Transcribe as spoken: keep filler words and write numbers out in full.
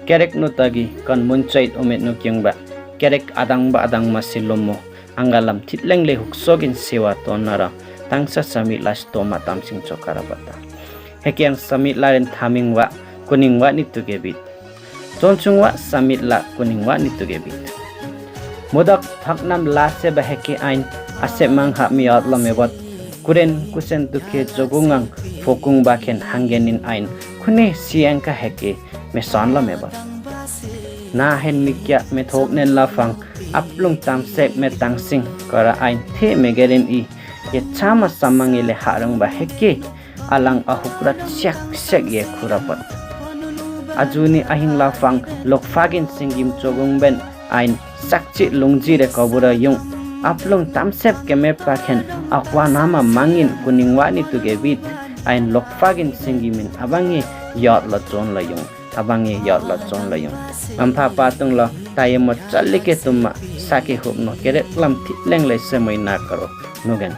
Kerek nu tagi kon munchait umet nu kiungba, kerek adangba adangma si lumo, angga lam titleng le huksogin siwa tonara, tangsa samitla stoma tamsing chokara bata. Hekiang samitla ren tamingwa, kuningwa ni tugebit. Tonchungwa samitla kuningwa ni tugebit. Mudak thaknam lase ba heke ain, ase mang ha mi yot lo mebot. Kuren kusen tuke jogungang fokung baken hanggenin ain, kune siang ka heke mesan lo mebot. Na hen mikya methoknen lafang, aplung tamsek me tangsing kara ain te megerin i, ye chama samang ile harung ba heke, alang ahukra siak siak ye kura bot. Ajuni ahin lafang lokfagin singgim chogung ben ain sakchi lungji re kobura yung. Aplung tamsek keme paken akwa nama mangin kuningwa ni tugebit ain lokfagin singgimin abangi yot lo chon lo yung. Abangi yot lo chon lo yung. Ampha patung lo taye mo chalike tumma sake hupno kerek lam titleng le semoi na karo. Nugen.